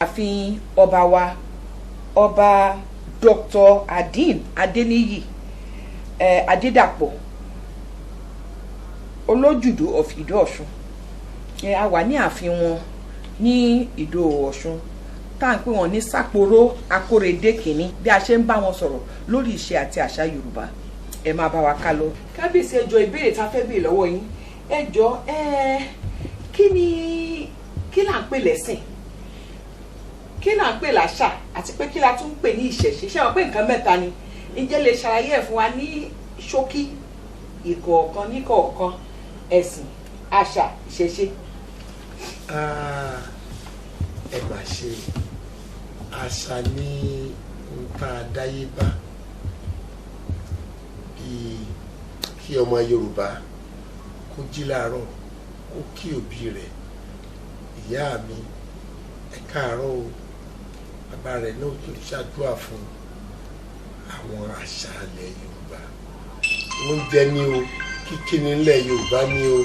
Ààfin ọba wa, Ọba Dr. Adin Adeniyi Adédàpọ̀, Olójúdó of Ìdó Ọ̀ṣun. A wà ní ààfin wọn ní Ìdó Ọ̀ṣun, tá à ń pè wọ́n ní Sápòrò Akórèdé kìíní, bí a ṣe ń bá wọn sọ̀rọ̀ lórí ìṣe àti àṣà Yorùbá. Ẹ máa bá wa ká lọ. Kábíyèsí, ẹ jọ̀ọ́, ìbéèrè tá a fẹ́ béèrè lọ́wọ́ yín, ẹ jọ̀ọ́, kí ni kí là ń pè lẹ́sìn, kí là ń pè láṣà, àti pé kí la tún ń pè ní ìṣẹ̀ṣe? Ṣé wọn pé nǹkan mẹ́ta ni? Ǹjẹ́ lè ṣàlàyé ẹ̀ fún wa ní ṣókí, ìkọ̀ọ̀kan níkọ̀ọ̀kan: ẹ̀sìn, àṣà, ìṣẹ̀ṣe? Ah, ẹ mà ṣe. Àṣà ní ohun tá a dáyé bá, bíi kí ọmọ Yorùbá kó jí láàárọ̀, kó kí òbí rẹ̀: "Ìyá mi, ẹ káàárọ̀ o." Bàbá rẹ̀ náà tó ṣàdúrà fún. Àwọn àṣà ilẹ̀ Yorùbá, oúnjẹ ni o, kíkíni nílẹ̀ Yorùbá ni o,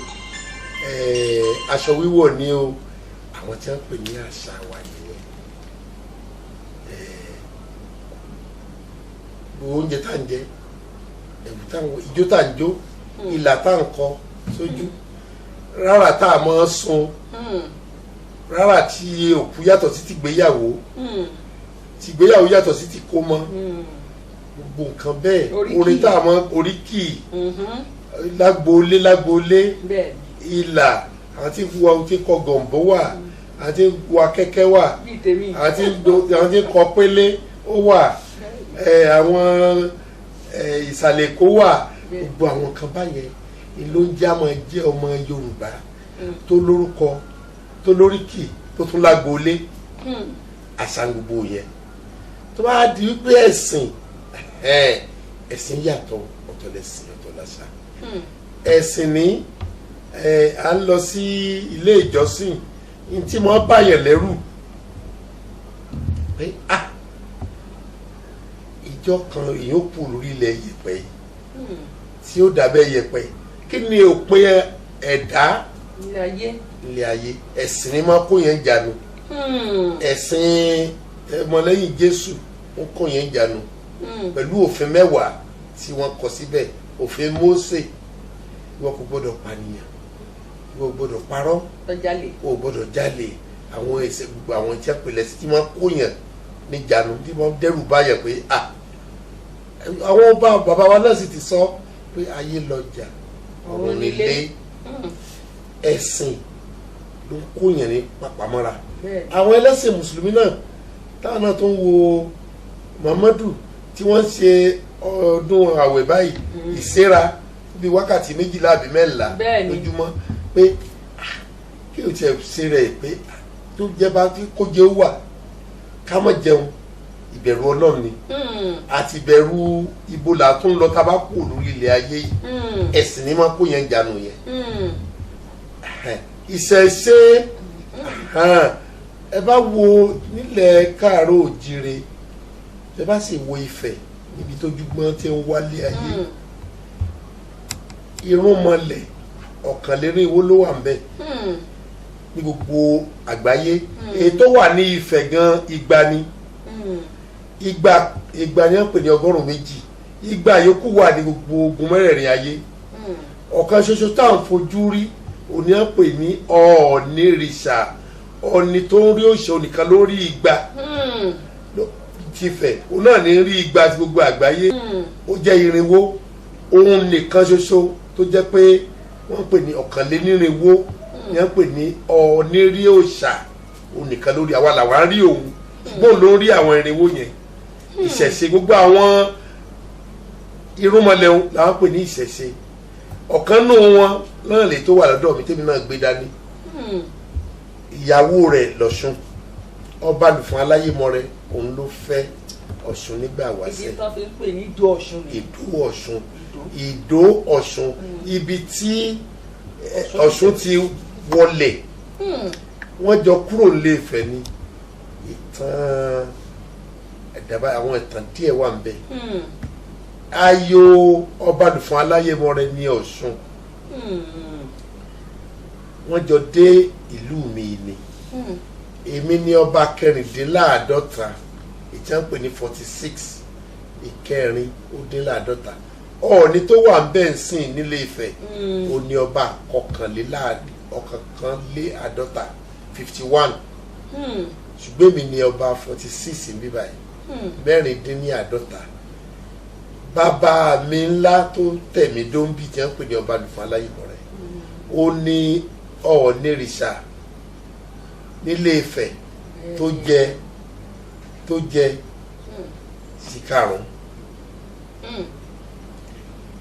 aṣọ wíwọ̀ ni o, àwọn tí wọ́n pè ní àṣà wa nìyẹn. Gbogbo oúnjẹ tá à ń jẹ, ẹ̀wù táwọn, ijó tá à ń jó, ìlà tá à ń kọ sójú, rárá tá a máa ń sun, rárá tí òkú yàtọ̀ sí tìgbéyàwó, tìgbéyàwó yàtọ̀ sí ti kó mọ́, gbogbo nǹkan bẹ́ẹ̀. Oríkì. Orin tá a mọ, oríkì lágboolé lágboolé, ìlà, àwọn tí ń wa, tí ń kọ gọ̀ǹbó wà, àwọn tí ń wa kẹ́kẹ́ wà, bíi tèmi. àwọn tí ń kọ pélé ó wà, àwọn ìsàlẹ̀ Èkó wà. Gbogbo àwọn kan báyẹn ni ló ń já máa jẹ́ ọmọ Yorùbá tó lórúkọ, tó lóríkì, tó tún lágboolé. Àṣà gbogbo yẹn. Tó bá di wípé ẹ̀sìn, ẹ̀sìn yàtọ̀, ọ̀tọ̀ lẹ̀sìn, ọ̀tọ̀ làṣà. Ẹ̀sìn ní à ń lọ sí ilé ìjọsìn ní tí mo báyẹ̀ lẹ́rù pé ah, ìjọ kan èèyàn kù lórí ilẹ̀ yẹ̀pẹ̀ yìí tí ó dàbẹ́ yẹ̀pẹ̀. Kí ni òpin ẹ̀dá ilé ayé? Ilé ayé. Ẹ̀sìn ni máa kó yẹn jánu. Ẹ̀sìn ọmọlẹ́yìn Jésù ń kó yẹn jánu pẹ̀lú òfin 10 tí wọ́n kọ síbẹ̀, òfin Mósè: ìwọ kò gbọ́dọ̀ pànìyàn, ìwọ gbọ́dọ̀ parọ́, tọ́jálè. o gbọ́dọ̀ jalè. Àwọn ẹ̀ṣẹ̀, gbogbo àwọn iṣẹ́ pẹ̀lẹ́ tí wọ́n kó yẹn níjànú, tí wọ́n dẹ́rù báyẹn pé ah, àwọn ọba bàbá wa náà sì ti sọ pé ayé lọjà, ọ̀run nílé. Ẹ̀sìn ló ń kó yẹn ní pàpàmọ́ra. Àwọn ẹlẹ́sìn mùsùlùmí náà, táwọn náà tó ń wo Muhammadu, tí wọ́n ń ṣe ọdún àwẹ̀ báyìí, ìsera bíi wákàtí 12 àbí 14 lójúmọ́, pé ah, kí o tiẹ̀ ṣe rẹ̀ pé ah, tó jẹ́ bá kó jẹ́ ó wà ká má jẹun, ìbẹ̀rù Ọlọ́run ni àti ìbẹ̀rù ibo là tún lọ tá a bá kú lórí ilẹ̀ ayé yìí. Ẹ̀sìn ni máa kó yẹn jánu yẹn. Ìṣẹ̀ṣe, ẹ bá wo nílẹ̀ káàárọ̀ òjìrè, ẹ bá sì wo Ifẹ̀ níbi tó júgbọ́n tí ń wálé ayé, irúnmọlẹ̀ 201 ló wà ń bẹ̀ ní gbogbo àgbáyé. Èyí tó wà ní Ifẹ̀ gan, 200 ni. 200, 200 ni wọ́n pè ní 200. 200 yòókù wà ní gbogbo ogun mẹ́rẹ̀ẹ̀rin ayé. Ọ̀kan ṣoṣo tá à ń fojú rí òní wọ́n pè ní Ọ̀ọ̀nìrìṣà, Ọ̀ọ̀nì tó ń rí òṣè, onìkan ló rí 200 ti Ifẹ̀, òun náà ní rí 200 ti gbogbo àgbáyé. Ó jẹ́ 400. Òun nìkan ṣoṣo tó jẹ́ pé wọ́n pè ní 401 ni wọ́n pè ní Ọ̀ọ̀nìrí òòṣà. Òun nìkan lórí àwa làwa ń rí òun, ṣùgbọ́n òun ló ń rí àwọn 400 yẹn. Ìṣẹ̀ṣe, gbogbo àwọn irúnmọlẹ̀ làwọn pè ní ìṣẹ̀ṣe. Ọ̀kan nù wọn náà lè tó wà lọ́dọ̀ mi, tèmi náà gbé dání. Ìyàwó rẹ̀ lọ́ṣun, ọba lùfún aláyémọrẹ, òun ló fẹ́ Ọ̀ṣun nígbà Ìdí wáṣẹ̀. tó fi ń pè ní Ìdó Ọ̀ṣun ni. Ìdó Ọ̀ṣun, Ìdó Ọ̀ṣun, ibi tí Ọ̀ṣun ti wọlẹ̀. Wọ́n jọ kúrò nílé Ifẹ̀ ni. Ìtàn ẹ̀dàbà, àwọn ìtàn díẹ̀ wà ń bẹ. Ayò ọbalùfọ̀n aláyémọrẹ ní Ọ̀ṣun. Wọ́n jọ dé ìlú mi ni. Èmi ní ọba 46, ìtí wọ́n ń pè ní 46, 46. Ọọ̀ni tó wà ń bẹ̀ ń sìn nílé Ifẹ̀, ó ní ọba 51, 51. Ṣùgbọ́n èmi ní ọba 46 ń bí báyìí, 46. Bàbá mi ńlá tó tẹ̀mí dóńbì tí wọ́n ń pè ní ọba Lùfọ́n Aláyìnbọ̀rẹ̀, ó ní Ọ̀ọ̀nìrìṣà nílé Ifẹ̀ tó jẹ sí karùn-ún.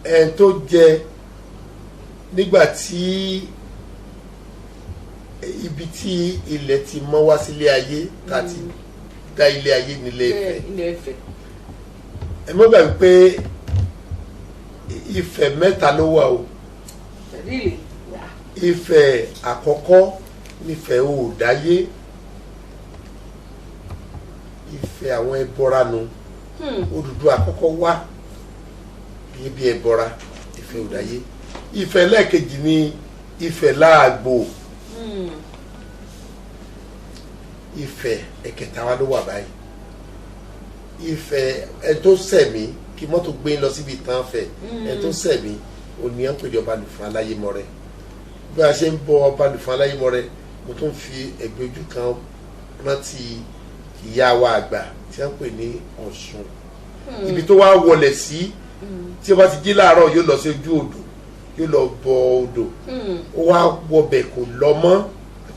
Ẹn tó jẹ nígbà tí ibi tí ilẹ̀ ti mọ́ wá sílé ayé, tá a ti dá ilé ayé nílé Ifẹ̀. Ilé Ifẹ̀. Ẹ mọ́ gbàgbé pé Ifẹ̀ mẹ́ta ló wà o. Really? Ifẹ̀ àkọ́kọ́ nífẹ̀ òòdáyé, Ifẹ̀ àwọn ẹbọra nu. Odùduwà àkọ́kọ́ wá gẹ́gẹ́ bí ẹbọra, Ifẹ̀ òòdáyé. Ifẹ̀ lẹ́ẹ̀kejì ní Ifẹ̀ láàgbò. Ifẹ̀ ẹ̀kẹta wa ló wà báyìí. Ifẹ̀ ẹ tó sẹ̀mí kí mọ́tò gbé ń lọ síbi ìtàn Ifẹ̀, ẹ tó sẹ̀mí òní ẹ̀ ń pè ní ọba Lùfọ́n Aláyémọrẹ. Bí a ṣe ń bọ ọba Lùfọ́n Aláyémọrẹ, mo tún fi ẹ̀gbẹ́ ojú kan rántí ìyá wa àgbà tí wọ́n ń pè ní Ọ̀ṣun. Ibi tó wá wọlé sí, tí ó bá ti jí láàárọ̀, yóò lọ sí ojú odò, yóò lọ bọ odò. Ó wá wọbẹ̀, kò lọ mọ́,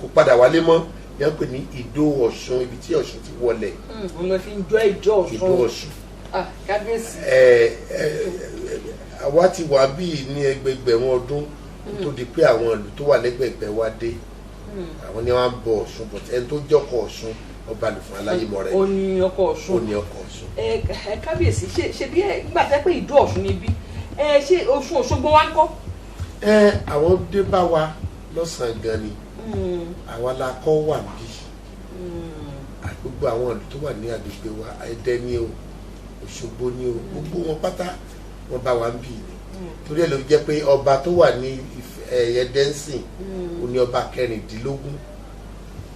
kò padà wálé mọ́, ní wọ́n pè ní Ìdó Ọ̀ṣun, ibi tí Ọ̀ṣun ti wọlé. Òun ló fi ń jọ ìjọ Ìdó Ọ̀ṣun. Ọ̀ṣun. Ah, kábíyèsí. Ẹ ẹ, àwa ti wà bíi ní ẹgbẹgbẹ̀rún ọdún tó di pé àwọn ìlú tó wà lẹ́gbẹ̀gbẹ̀ wa dé, àwọn ni wọ́n ń bọ Ọ̀ṣun, but ẹni tó jọ́kọ̀ Ọ̀ṣun, ọba Lùfọ́n Aláyémọrẹ. Ó ní ọkọ Ó Ọ̀ṣun. ní ọkọ̀ Ọ̀ṣun. Ẹ ẹ, kábíyèsí, ṣe bí ẹ nígbà tẹ́ pé Ìdó Ọ̀ṣun ni bí ẹ ṣé Ọ̀ṣun Òṣogbo wa ń kọ́? Ẹ, àwọn dé bá wa lọ́sàn-án gan ni. Àwa la kọ́ wà bí gbogbo àwọn ìlú tó wà ní agbègbè wa, Ẹdẹ ní o, Òṣogbo ní o, gbogbo wọn pátá wọn bá wa ń bì ní. Torí ẹ̀ ló jẹ́ pé ọba tó wà ní Ẹdẹ ń sìn, ó ní ọba 16, 16.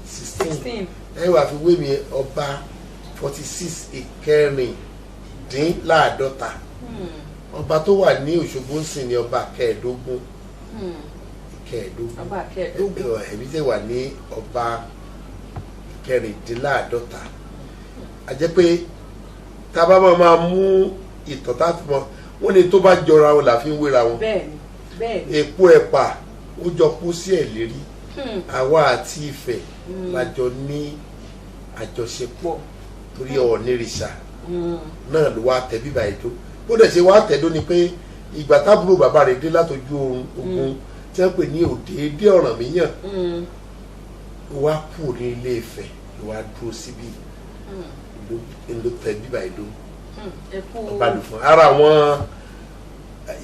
16. Ẹ wàá fi wé mi ọba 46, 46. Ọba tó wà ní Òṣogbo ń sìn ní ọba 15, 15. Ọba 15. Ẹ̀mí tẹ̀ wà ní ọba 46. A jẹ́ pé tá a bá máa mú ìtàn tá a fi mọ wọ́n ní tó bá jọra wọn là fi ń wéra wọn. Bẹ́ẹ̀ni, bẹ́ẹ̀ni. Èpo ẹ̀pà ó jọ kú sí ẹ̀ lérí. Àwa àti Ifẹ̀ lájọ ní àjọṣepọ̀, torí Ọ̀ọ̀nìrìṣà náà ló wá tẹ bíbá ètò. Bó dẹ̀ ṣe wá tẹ̀dó ni pé ìgbà tábúrò bàbá rẹ̀ dé látọjú oorun ogun tí wọ́n pè ní Òdèédé Ọ̀rànmíyàn, ó wá kú ní Ilé Ifẹ̀, ló wá dúró síbí, ló tẹ bíbá ètò. Ẹ kú. Ọba Lùfọ́n, ara àwọn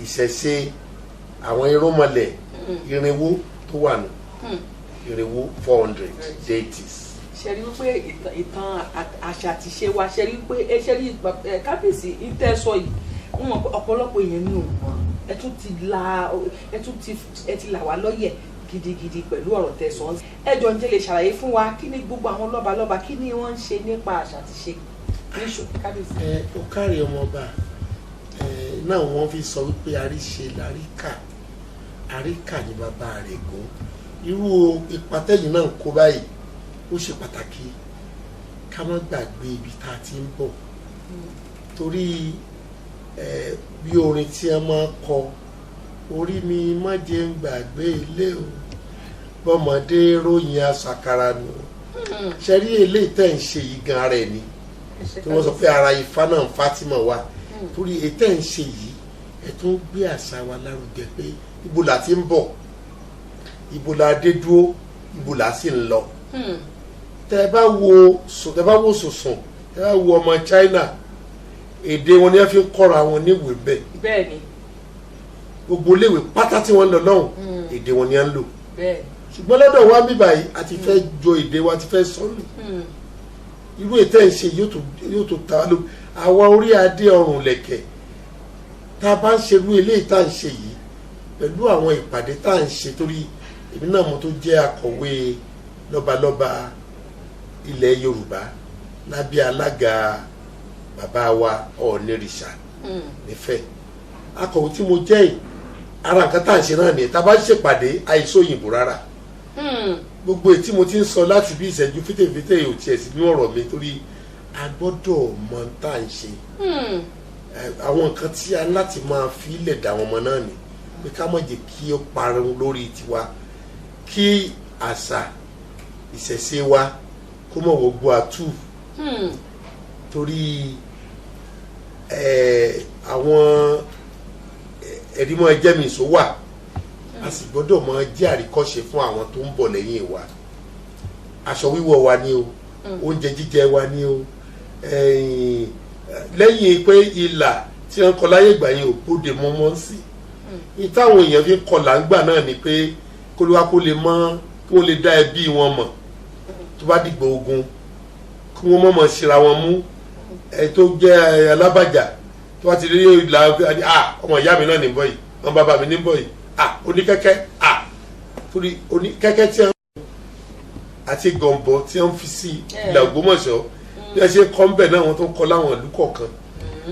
ìṣẹ̀ṣe, àwọn irúnmọlẹ̀ 400 tó wà nù, 400 deities. Ṣe rí wípé ìtàn àṣà àti ìṣe wa, ṣe rí wípé ẹ ṣe rí ẹ, kábíyèsí, ìtẹ́ sọ yìí, wọ́n mọ̀ pé ọ̀pọ̀lọpọ̀ èèyàn ní òun mọ̀. Ẹ tún ti la, ẹ tún ti, ẹ ti là wá lọ́yẹ̀ gidigidi pẹ̀lú ọ̀rọ̀ tẹ́ sọ. Ẹ jọ, ń jẹ́ lè ṣàlàyé fún wa kí ni gbogbo àwọn lọ́balọ́ba, kí ni wọ́n ń ṣe nípa àṣà àti ìṣe ní ṣòkè, kábíyèsí? Ẹ ó kárí, ọmọọba. Ẹ náà wọ́n fi sọ wípé àríṣe làríkà, àríkà ni bàbá rẹ̀ gún. Irú ipa tẹ́yìn náà ń kó báyìí, ó ṣe pàtàkì ká má gbàgbé ibi tá a ti ń bọ̀, torí ẹ bí orin tí ẹ máa ń kọ, "Orí mi má jẹ́ ń gbàgbé ilé o, bọ́mọdé ròyìn àṣàkàrà nù." Ṣe rí eléyìí tẹ́ ń ṣe yìí gan, ara ẹ̀ ni tí wọ́n sọ pé ara Ifá náà ń Fátímà wa, torí ètò ẹ̀ ń ṣe yìí, ẹ̀ tún gbé àṣà wa lárugẹ pé ibo la ti ń bọ̀, ibo la dé dúró, ibo la sì ń lọ. Tẹ́ bá wo sùsùn, tẹ́ bá wo ọmọ China, èdè wọn ni wọ́n fi ń kọ́ra wọn níwèé bẹ́ẹ̀. Gbogbo iléèwé pátá tí wọ́n ń lọ lọ́hùn, èdè wọn ni wọ́n ń lò. Ṣùgbọ́n lọ́dọ̀ wa bíbá yìí, a ti fẹ́ jọ èdè wa, ti fẹ́ sọnù. Irú ètò ẹ̀ ń ṣe yóò tó ta ló àwa orí adé ọrùn lẹ̀kẹ̀. Tá a bá ń ṣerú eléyìí tá à ń ṣe yìí pẹ̀lú àwọn ìpàdé tá à ń ṣe, torí èmi náà mo tó jẹ́ akọ̀wé lọ́balọ́ba. ilẹ̀ Yorùbá lábẹ́ alága bàbá wa Ọ̀ọ̀nìrìṣà nífẹ̀ẹ́. Akọ̀wé tí mo jẹ́ yìí, ara nǹkan tá à ń ṣe náà nìyẹn. Tá a bá ń ṣèpàdé, àìsó òyìnbó rárá. Gbogbo èyí tí mo ti ń sọ láti bí ìṣẹ́jú fítèfítè ò tiẹ̀ sí ní ọ̀rọ̀ mi, torí a gbọ́dọ̀ mọ tá à ń ṣe. Àwọn nǹkan tí a láti máa fi ilẹ̀ dà wọn ọmọ náà ni pé ká má jẹ́ kí ó parun lórí tiwa, kí àṣà ìṣẹ̀ṣe wa kó mọ̀ wọ́gbọ́ àtú, torí àwọn ẹ̀rí máa jẹ́ mi ìṣó wà. A sì gbọ́dọ̀ máa jẹ́ àríkọ́ṣe fún àwọn tó ń bọ̀ lẹ́yìn wa. Aṣọ wíwọ̀ wa ni o, oúnjẹ jíjẹ wa ni o. Lẹ́yìn pé ìlà tí wọ́n kọ láyé ìgbà yẹn ò bóde mọ́mọ́ sí i, táwọn èèyàn fi ń kọlà ńgbà náà ni pé kólúwa kó lè mọ, kí wọ́n lè dá ẹbí wọn mọ̀ tó bá dìgbò ogun, kí wọ́n mọ̀ mọ̀ síra wọn mú. Ẹ tó jẹ́ alábàjá tó bá ti rí ìlà, ah, ọmọ ìyá mi náà ní bọ̀ yìí, ọmọ bàbá mi ní bọ̀ yìí, ah, oníkẹ́kẹ́, ah, torí oníkẹ́kẹ́ tí wọ́n àti gọ̀ǹbọ̀ tí wọ́n fi sí ìlà Ògbómọ̀ṣọ́, bí wọ́n ṣe kọ́ ń bẹ̀ náà, wọ́n tó ń kọ́ láwọn ìlú kọ̀ọ̀kan.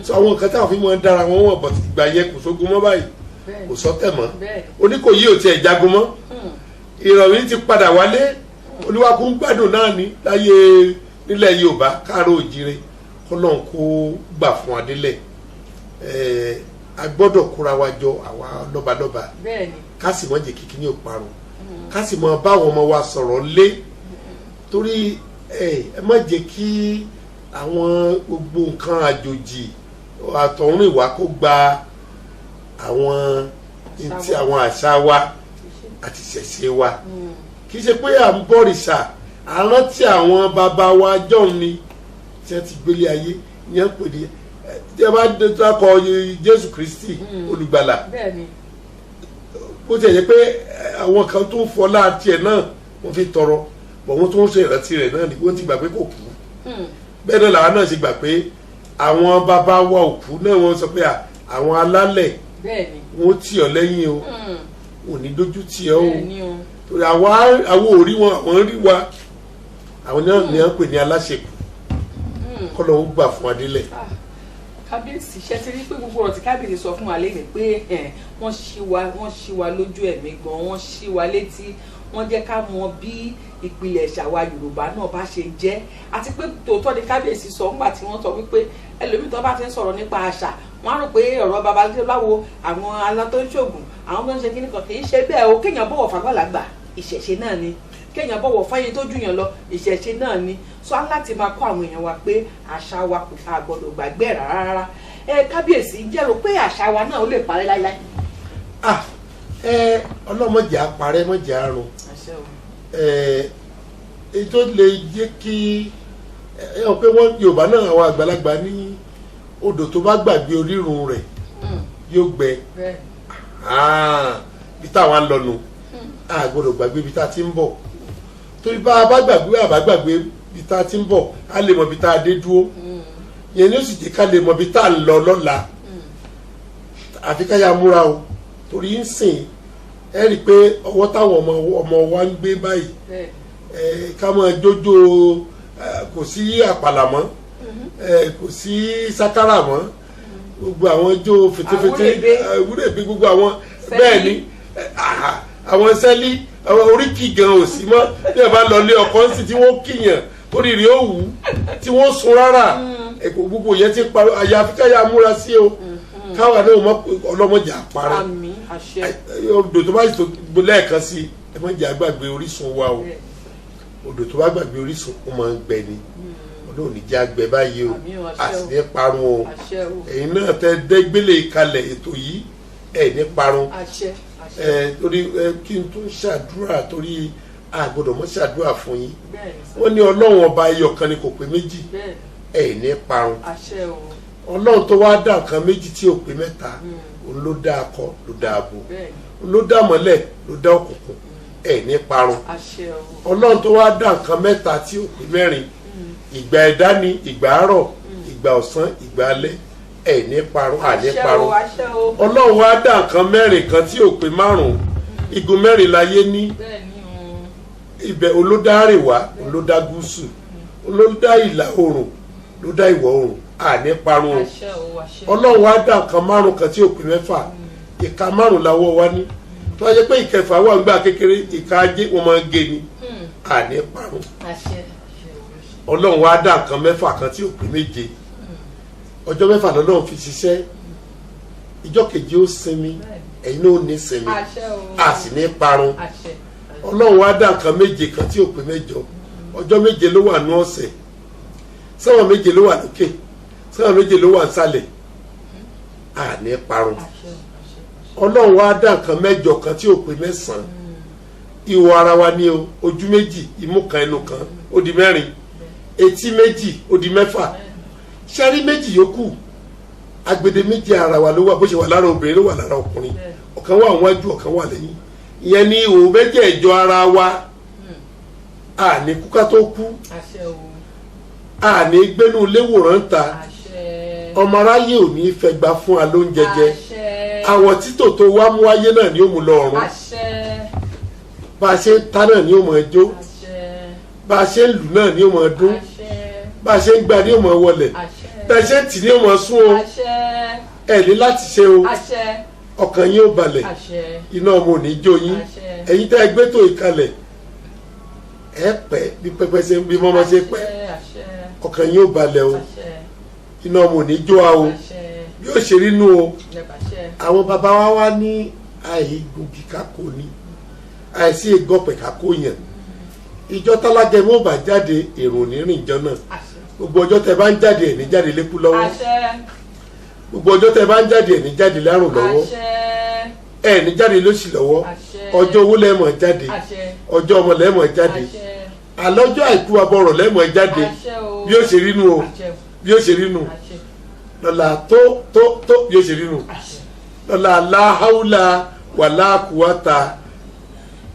So àwọn nǹkan táwọn fi máa ń dára wọn wọ̀n bọ̀. Ìgbà yẹn kò sógun mọ́ báyìí, kò sọ́tẹ̀ mọ́. Oníkòyí ò tiẹ̀ jagun mọ́, ìrọ̀rùn ti padà wálé, olúwakú ń gbádùn náà ní láyé nílẹ̀ Yorùbá káàárọ̀ òjire. Kọ́lọ́n kó gbà fún adélẹ̀. A gbọ́dọ̀ kóra wa jọ, àwa lọ́balọ́ba, ká sì mọ̀ jẹ́ kíkí ní òparun, ká sì mọ̀ bá àwọn ọmọ wa sọ̀rọ̀ lé, torí ẹ má jẹ́ kí àwọn gbogbo nǹkan àjòjì àtọ̀húnrìnwá kó gba àwọn tí àwọn àṣà wa àti ìṣẹ̀ṣe wa. Kì í ṣe pé à ń bọ̀rìṣà, à ń rántí àwọn bàbá wa jọ̀hún ni tí wọ́n ti gbélé ayé ní ẹ̀ ń pè ní tí ẹ bá dákọ̀ Jésù Kristi olùgbàlà. Bó ti ẹ̀ jẹ́ pé àwọn kan tó ń fọlá tiẹ̀ náà wọ́n fi tọrọ bọ̀, wọ́n tó ń ṣe ìrántí rẹ̀ náà ni wọ́n ti gbà pé kò kú. Bẹ́ẹ̀ náà làwọn náà ṣe gbà pé àwọn bàbá wa ò kú náà. Wọ́n sọ pé àwọn alálẹ̀ wọ́n tì ọ́ lẹ́yìn o, ò ní dójú tì ọ́ o, torí àwa ò rí wọn, àwọn rí wa. Àwọn náà ni wọ́n pè ní aláṣekù. Kọ́ ló ń gbà fún adélẹ̀. Kábíyèsí, ṣe ti rí pé gbogbo ọ̀rọ̀ tí kábíyèsí sọ fún wa lẹ́nu pé wọ́n ṣí wa, wọ́n ṣí wa lójú ẹ̀mí gan, wọ́n ṣí wa létí, wọ́n jẹ́ ká mọ bí ìpìlẹ̀ ẹ̀ṣà wa Yorùbá náà bá ṣe jẹ́. Àti pé tòótọ́ ni kábíyèsí sọ nígbà tí wọ́n sọ wípé ẹlòmíì tó bá ti ń sọ̀rọ̀ nípa àṣà, wọ́n á rò pé ọ̀rọ̀ babaláwo, àwọn alátọ́ṣògùn, àwọn tó ń ṣe kíní kan. Kì í ṣe bẹ́ẹ̀ o. Kéèyàn bọ̀wọ̀ fàgbàlagbà, ìṣẹ̀ṣe náà ni. Kéèyàn bọ̀wọ̀ fáyé tó jù yàn lọ, ìṣẹ̀ṣe náà ni. So á láti máa kọ́ àwọn èèyàn wa pé àṣà wa kò a gbọ́dọ̀ gbàgbé rárá rárá. Ẹ kábíyèsí, jẹ́ rò pé àṣà wa náà ó lè parẹ́ láíláí? Ah, ẹ ọlọ́mọdé àparẹ́, mọ̀jẹ̀ àrùn. Ẹ èyí tó lè jẹ́ kí ẹ ọ pé wọ́n Yorùbá náà, àwọn àgbàlagbà ní odò tó bá gbàgbé orírun rẹ̀ yóò gbẹ. Bí táwa ń lọ nù, a gbọ́dọ̀ gbàgbé ibi tá a ti ń bọ̀, torí bá a bá gbàgbé, a bá gbàgbé ibi tá a ti ń bọ̀, a lè mọ ibi tá a dé dúró. Yẹn ni ó sì jẹ́ ká lè mọ ibi tá a ń lọ lọ́la. Àfi ká yà múra o, torí ń sìn ẹ rí i pé ọwọ́ táwọn ọmọ ọmọ wa ń gbé báyìí, ká máa jójó, kò sí àpàlà mọ́, kò sí sákárà mọ́, gbogbo àwọn jó fetefete, àwúrèbe, gbogbo àwọn bẹ́ẹ̀ ni àwọn sẹ́lí, àwọn oríkì gan ò sí mọ́. Bí ẹ bá lọ lé ọkọ ń sì tí wọ́n kíyàn oríire ó wù ú tí wọ́n sun rárá, gbogbo yẹn ti parí. Àyàfi ká yà múra sí o, káwa náà mọ ọlọ́mọdé àparẹ́. Odò tó bá sì tó lẹ́ẹ̀kan sí, ẹ má jẹ́ àgbàgbé orísun wa o. Odò tó bá gbàgbé orísun, ó máa ń gbẹ ni. Ọlọ́run ní jẹ́ àgbẹ̀ báyìí o, a sì ní parun o. Ẹ̀yin náà tẹ dẹ́gbélé kalẹ̀ ètò yìí, ẹ̀ ní parun. Ẹ torí ẹ kí n tún ṣàdúrà, torí a gbọ́dọ̀ mọ́ ṣàdúrà fún yín. Wọ́n ní Ọlọ́run ọba ẹyọ kan ni, kò pé méjì. Ẹ̀ ní parun. Ọlọ́run tó wá dá nǹkan méjì tí ò pé mẹ́ta, òun ló dá akọ, ló dá abo, òun ló dá mọ́lẹ̀, ló dá òkùnkùn. Ẹ̀ ní parun. Ọlọ́run tó wá dá nǹkan mẹ́ta tí ò pé mẹ́rin, ìgbà ẹ̀dá ni, ìgbà àárọ̀, ìgbà ọ̀sán, ìgbà alẹ́. Ẹ̀ ní parun, àní parun. Ọlọ́run wá dá nǹkan mẹ́rin kan tí ò pé márùn-ún, igun mẹ́rin láyé ní ibẹ̀, olódá àríwá, olódá gúúsù. Ló dá ìlà oòrùn, ló dá ìwọ̀ oòrùn. Àní parun o. Àṣẹ o, àṣẹ. Ọlọ́run wá dá nǹkan márùn kan tí ò pé mẹ́fà. Ìka márùn làwọ̀ wa ní, tó wá jẹ́ pé ìkẹfà wà ńgbà kékeré, ìka ajé wọn máa ń gé ni. Àní parun. Àṣẹ, àṣẹ o, àṣẹ. Ọlọ́run wá dá nǹkan mẹ́fà kan tí ò pé méje. Ọjọ́ 6 lọ́lọ́run fi ṣiṣẹ́, ìjọ́ keje ó sinmi. Ẹ̀yin náà ó ní sinmi. Àṣẹ o. A sì ní parun. Àṣẹ. Ọlọ́run wá dá nǹkan méje kan tí ò pé mẹ́jọ. Ọjọ́ 7 ló wà ní ọ̀sẹ̀, sánmọ̀ 7 ló wà lókè, sánmọ̀ 7 ló wà nísàlẹ̀. A ní parun. Àṣẹ o, àṣẹ, àṣẹ. Ọlọ́run wá dá nǹkan mẹ́jọ kan tí ò pé mẹ́sàn-án. Ihò ara wa ní o, ojú méjì, imú kan, ẹnu kan, ó di mẹ́rin, etí méjì, ó di mẹ́fà. Ṣẹ́rí méjì yòókù, agbede méjì ara wa ló wà. Bó ṣe wà lára obìnrin ló wà lára ọkùnrin. Ọ̀kan wà wájú, ọ̀kan wà lẹ́yìn. Ìyẹn ní ihò mẹ́jẹ̀ẹ̀jọ ara wa. Àní kú ká tó kú. Àṣẹ o. Àní gbénú léwòrán ta. Àṣẹ. Ọmọ aráyé ò ní í fẹ́ gba fún wa lóúnjẹ jẹ. Àṣẹ. Àwọ̀ títò tó wá mú wáyé náà ni ó mú lọ ọ̀run. Àṣẹ. Bá a ṣe ń ta náà ni ó mọ̀ jó. Àṣẹ. Bá a ṣe ń lù náà ni ó mọ̀ dún. Àṣẹ. Bá a ṣe ń gbà ni ó mọ̀ wọlẹ̀. Àṣẹ. Bá a ṣe ń tì ní ó mọ̀ sún o. Àṣẹ. Ẹ ní láti ṣe o. Àṣẹ. Ọkàn yín ó balẹ̀. Àṣẹ. Iná ọmọ ò ní jó yín. Àṣẹ. Ẹ̀yin tẹ́ ẹ gbé tó ìkalẹ̀, ẹ pẹ́ bí pẹ́pẹ́ ṣe bí mọ́mọ́ ṣe pẹ́. Àṣẹ. Ọkàn yín ó balẹ̀ o. Àṣẹ. Iná ọmọ ò ní jó wa o. Àṣẹ. Bí ó ṣe rí nú o. Àṣẹ. Àwọn bàbá wa wá ní àìgùnkì kákò ni, àìsí ìgọpẹ kákò yàn. Ìjọ tálágẹmọ ò bá jáde, èrò ní rìn jọ náà. Àṣẹ. Gbogbo ọjọ́ tẹ́ bá ń jáde, ẹ̀ ní jáde lékú lọ́wọ́. Àṣẹ. Gbogbo ọjọ́ tẹ́ bá ń jáde, ẹ̀ ní jáde lárùn lọ́wọ́. Àṣẹ. Ẹ̀ ní jáde lóṣì lọ́wọ́. Àṣẹ. Ọjọ́ owó lẹ́mọ̀ jáde. Àṣẹ. Ọjọ́ ọmọ lẹ́mọ̀ jáde. Àṣẹ. Àlọ́jọ́ àìkú abọ́rọ̀ lẹ́mọ̀ jáde. Àṣẹ o. Bí ó ṣe rí nú o. Àṣẹ. Bí ó ṣe rí nú. Àṣẹ. Lọ́la tó tó tó, bí ó ṣe rí nú. Àṣẹ. Lọ́la láháúlà wàlákùwátà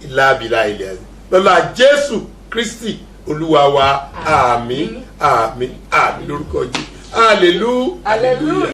ìlàbìlà ilẹ̀, lọ́la Jésù Kristi Olúwa wa. Àmín, àmín, àmín lórúkọ Jésù. Hallelujah. Hallelujah.